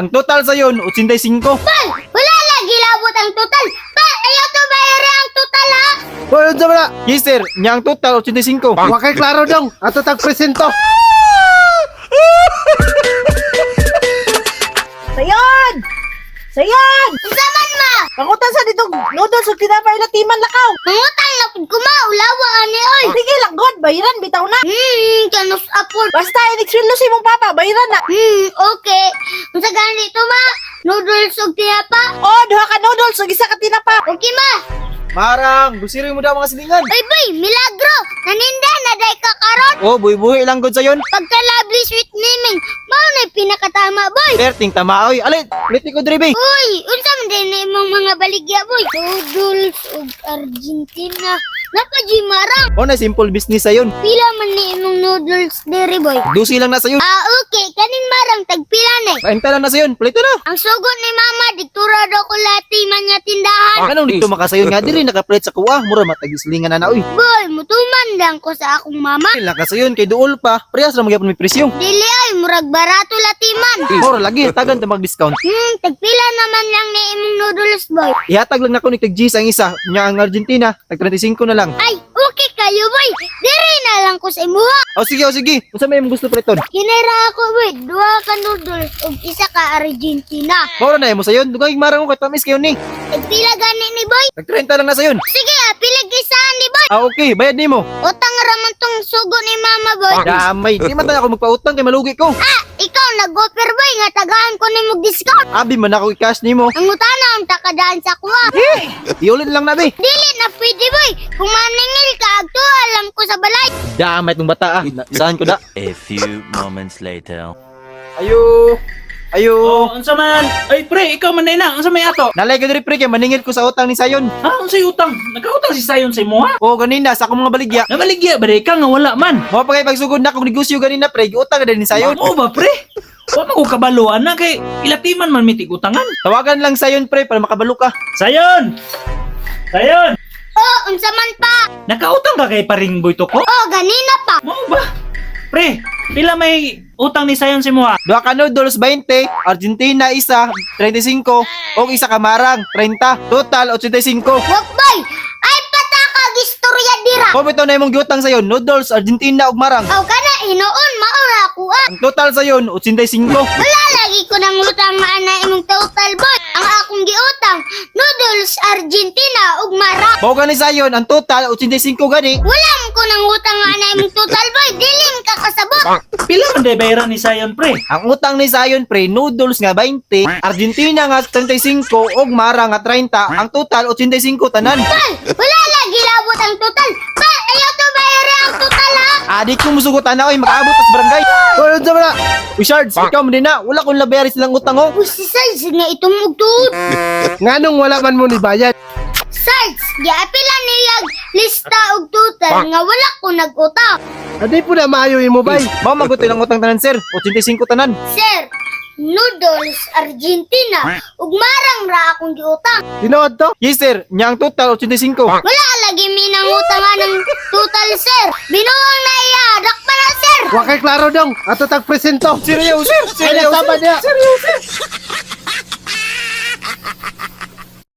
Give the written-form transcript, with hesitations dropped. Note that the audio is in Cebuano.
Ang total sayon, 85. Bal, wala lagi labot ang total. Bal, ayaw to bayari ang total ha. Hoy, unsa man na? Yes sir, nya ang total 85. Wa kay klaro dong. Ato tag presento. Sayon! Sayon! Unsa man ma? Pangutan sa ditong noodles ug tinapay latiman lakaw. Mangutang na pud ko ma, ulawa ani oy. Sige lang god, bayaran bitaw na. Kanus apod. Basta inig-sweldo si imong papa, bayaran na. Okay. Unsa gani to ma? Noodles ug tinapa? Oh, duha ka noodles ug isa ka tinapa. Okay ma. Marang, gusiri mo daw mga silingan. Oy boy, milagro. Naninda na day ka karon. Oh, buhi-buhi lang gud sayon. Pagka lovely sweet naming, mao na pinakatama boy. Perting tama oy. Alit, ulit ko diri be. Uy, unsa man din na imong mga baligya boy? Noodles ug Argentina. Napa marang. Oh, na simple business sayon. Pila man ni imong noodles diri boy? Dusi lang na sayon. Ah, okay. Kaning marang tagpila na eh. 30 lang na sayon. Palito na. Ang sugot ni mama, diktura daw ko lati man nga tindahan. Anong dito makasayon nga diri nakapalit sa kuha, mura matagislingan na na oy. Boy, mutuman lang ko sa akong mama. Lang kasayon kay duol pa. Parehas ra magyapon may presyo. Dili ay, murag barato latiman. Mura lagi tagan ta mag-discount. Tagpila naman lang ni imong noodles boy. Ihatag lang nako ni tag G's ang isa. Nya ang Argentina, tag 35 na lang. Ay, okay kayo boy. Diri na lang ko sa imuha. O sige, o sige. Unsa may imong gusto paliton? Kinera ako boy, duha ka noodles ug isa ka Argentina. Mura na imo sayon. Dugay marang ko kay tamis kayo ni. Tagpila gani ni boy. Tag 30 lang na sayon. Sige, ah, pilig isaan ni boy. Ah, okay, bayad nimo. Utang raman tong sugo ni mama boy. Damay, di man tayo ako magpautang kay malugi ko. Ah, ikaw nag-offer boy nga tagaan ko nimo discount. Abi man ako i-cash nimo. Ang utana ang takadaan sa kuha. Iulit lang na be. Dili na pwede boy. Kung maningil ka agto alam ko sa balay. Damay tong bata ah. Saan ko da? A few moments later. Ayo. Ayo. Oh, unsa man? Ay pre, ikaw man na. Unsa may ato? Nalay ko diri pre kay maningil ko sa utang ni Sayon. Ha, unsay utang? Nagkautang si Sayon sa imo ha? O ganina sa akong mga baligya. Namaligya ba ka nga wala man? Mao pa kay pagsugod na kong negosyo ganina pre, giutang na din ni Sayon. Mo ba pre? Wa man ko kabalo ana kay ilatiman man mitig utangan. Tawagan lang Sayon pre para makabalo ka. Sayon! Sayon! Oh, unsa man pa? Nakautang ka kay paring boy to ko? Oh, ganina pa. Mo ba? Pre, pila may utang ni Sayon sa imo ha? Duha ka noodles 20, Argentina isa 35, og isa ka marang 30, total 85. Wag boy. Ay patakag istorya dira. Kung ito na imong giutang sayon, noodles Argentina ug marang. Aw kana hinuon maura ako ah. Ang total sayon 85. Wala lagi ko nang utang nga ana imong total boy. Ang akong giutang noodles Argentina ug marang. Mao gani sayon ang total 85 gani. Wala man ko nang utang nga ana imong total boy. Dilim ka kasabot. Pila man day bayaran ni Sayon pre? Ang utang ni Sayon pre, noodles nga 20, Argentina nga 35 ug marang nga 30, ang total 85 tanan. Bal, wala lagi labot ang total. Bal, ayaw to bayari ang total ha. Adik ko musugot ana oy, makaabot tas barangay. Hoy, unsa man na? Uy, Shards, ikaw man din na, wala kong labayari silang utang oh. Uy, si Sarge nga itong ugtuod. Nganong wala man mo ni bayad? Sarge, giapila niyag lista og total nga wala ko nag-utang. Adi po na maayo imo bay. Mao magutoy lang utang tanan sir, 85 tanan. Sir, noodles Argentina ug marang ra akong giutang. Tinuod to? Yes sir, nya ang total 85. Wala lagi mi nangutang nga ng total sir. Binuang na iya, dakpa na sir. Wa kay klaro dong. Ato tag presento. Seryoso, sir. Ay, Seryoso. nasama niya. Seryoso.